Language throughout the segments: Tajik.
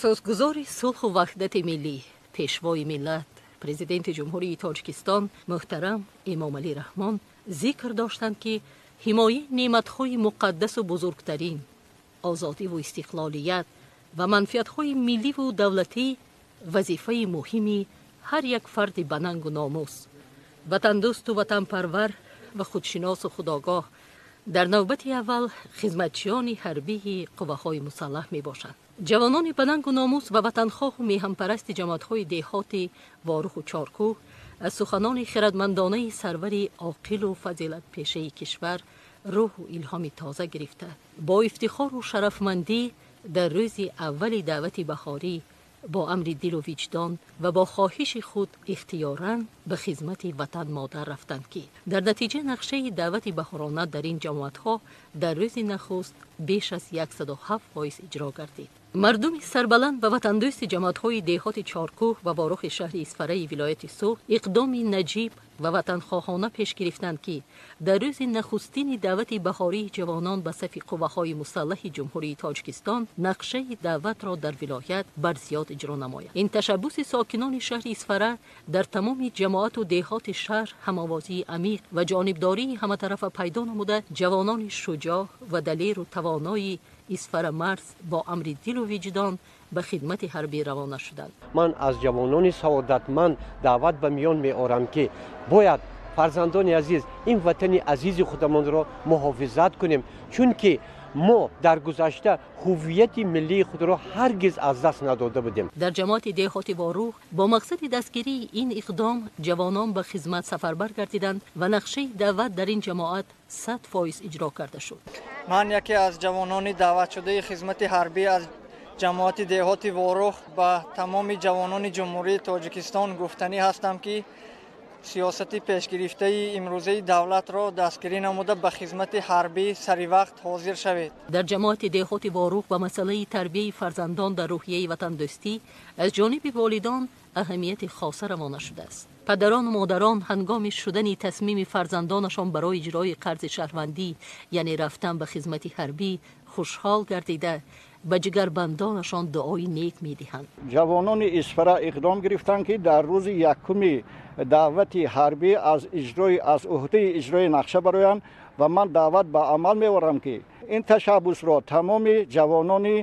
Асосгузори сулҳу ваҳдати миллӣ, Пешвои миллат, Президенти Ҷумҳурии Тоҷикистон муҳтарам Эмомалӣ Раҳмон зикр доштанд, ки ҳимояи неъматҳои муқаддасу бузургтарин, озодиву истиқлолият ва манфиатҳои милливу давлатӣ вазифаи муҳими ҳар як фарди банангу номус, ватандӯсту ватанпарвар ва худшиносу худогоҳ, дар навбати аввал хизматчиёни ҳарбии қувваҳои мусаллаҳ мебошанд. Ҷавонони банангу номус ва ватанхоҳу меҳанпарасти ҷамоатҳои деҳоти Воруху Чоркӯҳ аз суханони хирадмандонаи сарвари оқилу фазилатпешаи кишвар рӯҳу илҳоми тоза гирифта, бо ифтихору шарафмандӣ дар рӯзи аввали даъвати баҳорӣ бо амри дилу виҷдон ва бо хоҳиши худ ихтиёран ба хизмати ватан модар рафтанд, ки дар натиҷа нақшаи даъвати баҳорона дар ин ҷамоатҳо дар рӯзи нахуст беш аз 107% иҷро гардид. Мардуми сарбаланд ва ватандӯсти ҷамоатҳои деҳоти Чоркӯҳ ва Ворухи шаҳри Исфараи вилояти Суғд иқдоми наҷиб ва ватанхоҳона пеш гирифтанд, ки дар рӯзи нахустини даъвати баҳории ҷавонон ба сафи қувваҳои мусаллаҳи Ҷумҳурии Тоҷикистон нақшаи даъватро дар вилоят барзиёд иҷро намояд. Ин ташаббуси сокинони шаҳри Исфара дар тамоми ҷамоату деҳоти шаҳр ҳамовозии амиқ ва ҷонибдории ҳаматарафа пайдо намуда, ҷавонони шуҷоъ ва далеру тавонои Исфара марз бо амри дилу виҷдон ба хидмати ҳарбӣ равона шуданд. Ман аз ҷавонони саодатманд даъват ба миён меорам, ки бояд, фарзандони азиз, ин ватани азизи худамонро муҳофизат кунем, чунки мо дар гузашта ҳуввияти миллии худро ҳаргиз аз даст надода будем. Дар ҷамоати деҳоти Ворух бо мақсади дастгирии ин иқдом ҷавонон ба хизмат сафарбар гардиданд ва нақшаи даъват дар ин ҷамоат 100% иҷро карда шуд. Ман яке аз ҷавонони даъватшудаи хизмати ҳарбӣ аз ҷамоати деҳоти Ворух ба тамоми ҷавонони Ҷумҳурии Тоҷикистон гуфтанӣ ҳастам, ки сиёсати пешгирифтаи имрӯзаи давлатро дастгирӣ намуда, ба хизмати ҳарбӣ саривақт ҳозир шавед. Дар ҷамоати деҳоти Ворух ба масъалаи тарбияи фарзандон дар рӯҳияи ватандӯстӣ аз ҷониби волидон аҳамияти хоса равона шудааст. Падарону модарон ҳангоми шудани тасмими фарзандонашон барои иҷрои қарзи шаҳрвандӣ, яъне рафтан ба хизмати ҳарбӣ, хушҳол гардида, ба ҷигарбандонашон дуои нек медиҳанд. Ҷавонони Исфара иқдом гирифтанд, ки дар рӯзи якуми даъвати ҳарбӣ аз уҳдаи иҷрои нақша бароянд, ва ман даъват ба амал меорам, ки ин ташаббусро тамоми ҷавонони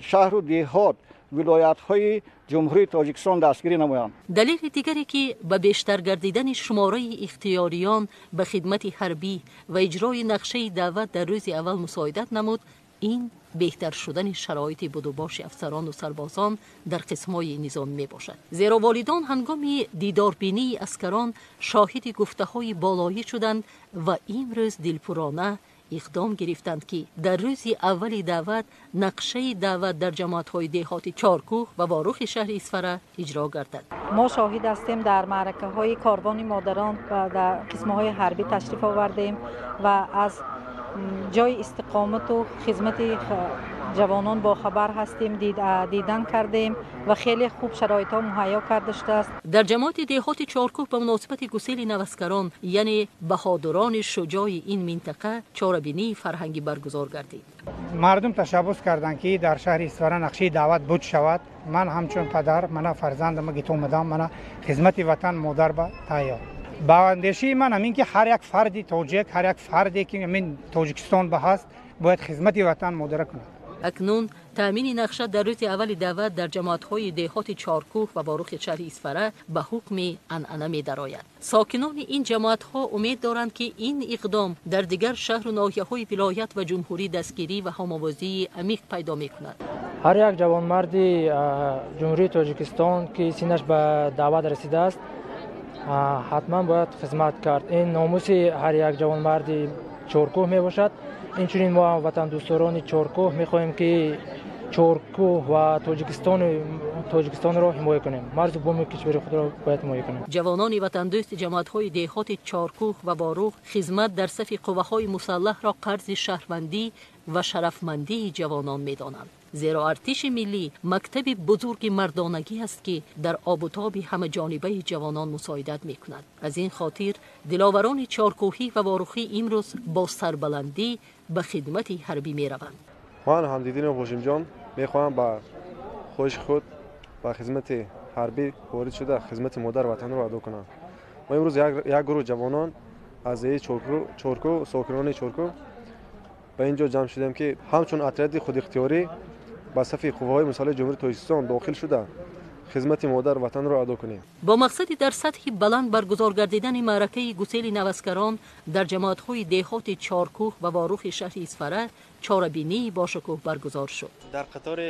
шаҳру деҳот, вилоятҳои Ҷумҳурии Тоҷикистон дастгирӣ намоянд. Далели дигаре, ки ба бештар гардидани шумораи ихтиёриён ба хидмати ҳарбӣ ва иҷрои нақшаи даъват дар рӯзи аввал мусоидат намуд, ин беҳтар шудани шароити будубоши афсарону сарбозон дар қисмҳои низомӣ мебошад. Зеро волидон ҳангоми дидорбинии аскарон шоҳиди гуфтаҳои болоӣ шуданд ва имрӯз дилпурона иқдом гирифтанд, ки дар рӯзи аввали даъват нақшаи даъват дар ҷамоатҳои деҳоти Чоркӯҳ ва Ворухи шаҳри Исфара иҷро гардад. Мо шоҳид ҳастем, дар маъракаҳои корвони модарон ва дар қисмҳои ҳарбӣ ташриф овардем ва аз ҷои истиқомату хизмати ҷавонон бохабар ҳастем, дидан кардем ва хеле хуб шароитҳо муҳайё карда шудааст. Дар ҷамоати деҳоти Чоркӯҳ ба муносибати гусели наваскарон, яъне баҳодурони шуҷои ин минтақа, чорабинии фарҳангӣ баргузор гардид. Мардум ташаббус карданд, ки дар шаҳри Исфара нақшаи даъват буд шавад. Ман ҳамчун падар, мана фарзандама гит омадам, мана хизмати ватан модар ба тайёр. Ба андешаи ман ҳамин, ки ҳар як фарди тоҷик, ҳар як фарде, ки ҳамин Тоҷикистон ба ҳаст, бояд хизмати ватан модара кунад. Акнун таъмини нақша дар рӯзи аввали даъват дар ҷамоатҳои деҳоти Чоркӯҳ ва Ворухи шаҳри Исфара ба ҳукми анъана медарояд. Сокинони ин ҷамоатҳо умед доранд, ки ин иқдом дар дигар шаҳру ноҳияҳои вилоят ва ҷумҳурӣ дастгирӣ ва ҳамовозии амиқ пайдо мекунад. Ҳар як ҷавонмарди Ҷумҳурии Тоҷикистон, ки синнаш ба даъват расидааст, ҳатман бояд хизмат кард. Ин номуси ҳар як ҷавонмарди Чоркӯҳ мебошад. Инчунин мо ватандӯстдорони Чоркӯҳ мехоҳем, ки Чоркӯҳ ва Тоҷикистонро ҳимоя кунем, марзу буми кишвари худро бояд ҳимоя кунем. Ҷавонони ватандӯсти ҷамоатҳои деҳоти Чоркӯҳ ва Ворух хизмат дар сафи қувваҳои мусаллаҳро қарзи шаҳрвандӣ ва шарафмандии ҷавонон медонанд. Зеро артиши миллӣ мактаби бузурги мардонагӣ аст, ки дар обутоби ҳамаҷонибаи ҷавонон мусоидат мекунад. Аз ин хотир диловарони Чоркӯҳӣ ва Ворухӣ имрӯз бо сарбаландӣ ба хидмати ҳарбӣ мераванд. Ман Ҳамдидинов Ҳошимҷон мехоҳам ба хоҳиши худ ба хизмати ҳарбӣ ворид шуда, хизмати модар ватанро адо кунанд. Мо имрӯз як гурӯҳ ҷавонон аз деҳаи Чоркӯҳ, сокинони Чоркӯҳ ба ин ҷо ҷамъ шудем, ки ҳамчун отряди худихтиёрӣ ба сафи қувваҳои мусаллаҳи Ҷумҳурии Тоҷикистон дохил шуда, хизмати модар ватанро адо кунем. Бо мақсади дар сатҳи баланд баргузор гардидани маъракаи гусели наваскарон дар ҷамоатҳои деҳоти Чоркӯҳ ва Ворухи шаҳри Исфара чорабинии бошукӯҳ баргузор шуд. Дар қатори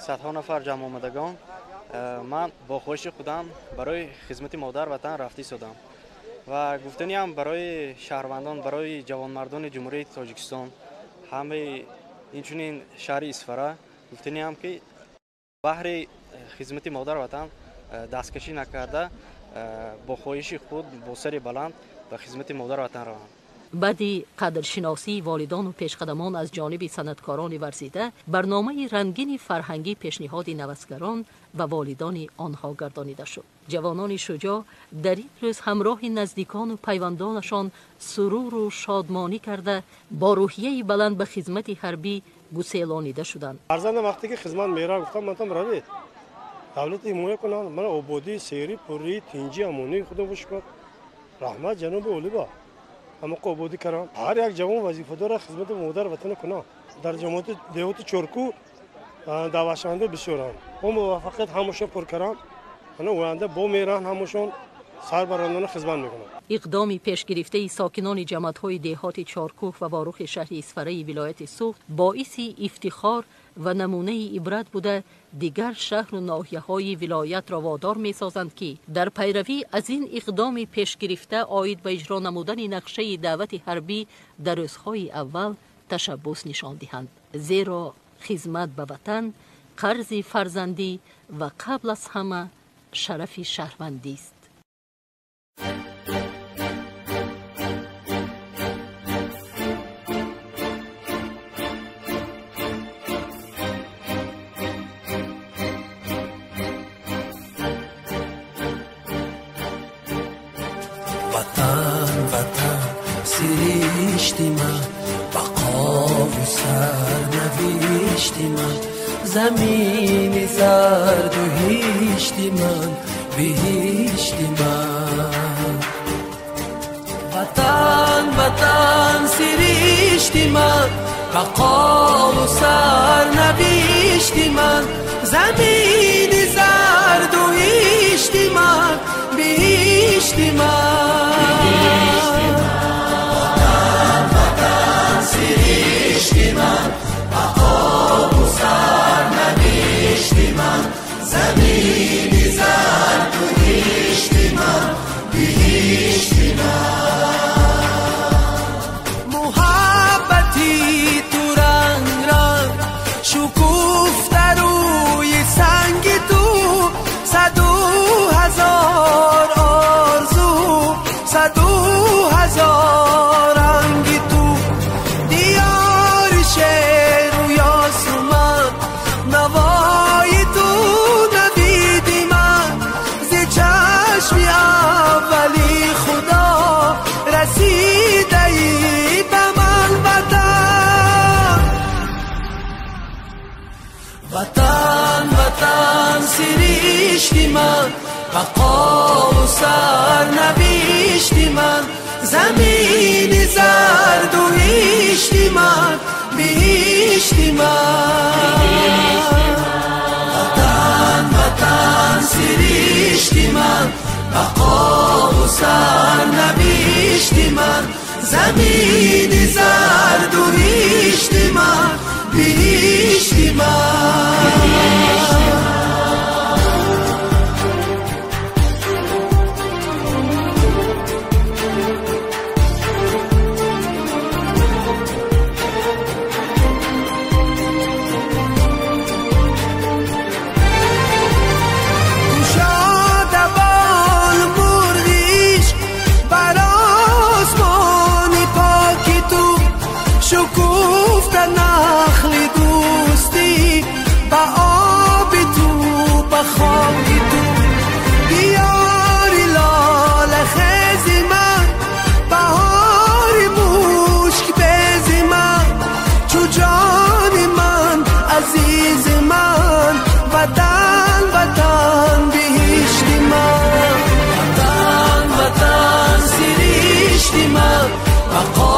садҳо нафар ҷамъомадагон ман бо хоҳиши худам барои хизмати модар ватан рафта истодам ва гуфтаниам барои шаҳрвандон, барои ҷавонмардони Ҷумҳурии Тоҷикистон, ҳамаи инчунин шаҳри Исфара гуфтаниам, ки баҳри хизмати модар ватан дасткашӣ накарда, бо хоҳиши худ бо сари баланд ба хизмати модар ватан раванд. Баъди қадршиносии волидону пешқадамон аз ҷониби санъаткорони варзида, барномаи рангини фарҳангӣ пешниҳоди наваскарон ва волидони онҳо гардонида шуд. Ҷавонони шуҷоъ дар ин рӯз ҳамроҳи наздикону пайвандонашон суруру шодмонӣ карда, бо рӯҳияи баланд ба хизмати ҳарбӣ гуселонида шуданд. Фарзандам вақте ки хизмат меравад, гуфтам, ман там равед, давлат ҳимоя кунанд, ман ободӣ, серӣ, пуррӣ, тинҷӣ, амонии худо бошад. Раҳмат ҷаноби олиба, ҳамақа ободӣ кардам. Ҳар як ҷавон вазифа дорад хизмати модар ватана кунад. Дар ҷамоати деҳоти Чоркӯҳ даъватшаванда бисёранд. Бо муваффақият ҳамашон пур кардам. Ана оянда бо мераҳанд, ҳамашон сарбарандона хизмат мекунанд. Иқдоми пешгирифтаи сокинони ҷамоатҳои деҳоти Чоркӯҳ ва Ворухи шаҳри Исфараи вилояти Суғд боиси ифтихор ва намунаи ибрат буда, дигар шаҳру ноҳияҳои вилоятро водор месозанд, ки дар пайравӣ аз ин иқдоми пешгирифта оид ба иҷро намудани нақшаи даъвати ҳарбӣ дар рӯзҳои аввал ташаббус нишон диҳанд, зеро хизмат ба ватан қарзи фарзандӣ ва қабл аз ҳама шарафи шаҳрвандист. Ватан, ватан, сиришти ман, бақову сарнавишти ман, замини зарду ҳишти ман, биҳишти ман. Ватан, ватан, сиришти ман, бақову сарнавишти ман, замини зарду ҳишти ман, биҳишти ман. Ватан, ватан, сиришти ман, бақову сарнавишти ман, замини зарду ҳишти ман, биҳишти ман. Муҳаббати ту ранг ранг шукуфта рӯи санги ту, саду ҳазор орзу, саду ҳазор ранги ту. Диёри шеру ёсуман, навои ту навиди ман, зи чашми аввали худо расидаи ба ман ватан. Ватан, ватан, сиришти ман, бақову сарнавишти ман, замини зарду ҳишти ман, биҳишти ман. Ватан, ватан, сиришти ман, бақову сарнавишти ман, замини зарду ҳишти ман, биҳишти ман. Шукуфта нахли дӯстӣ ба оби ту, ба хоки ту. Диёри лолахези ман, баҳори мушкбези ман, чу ҷони ман, азизи ман, Бақо.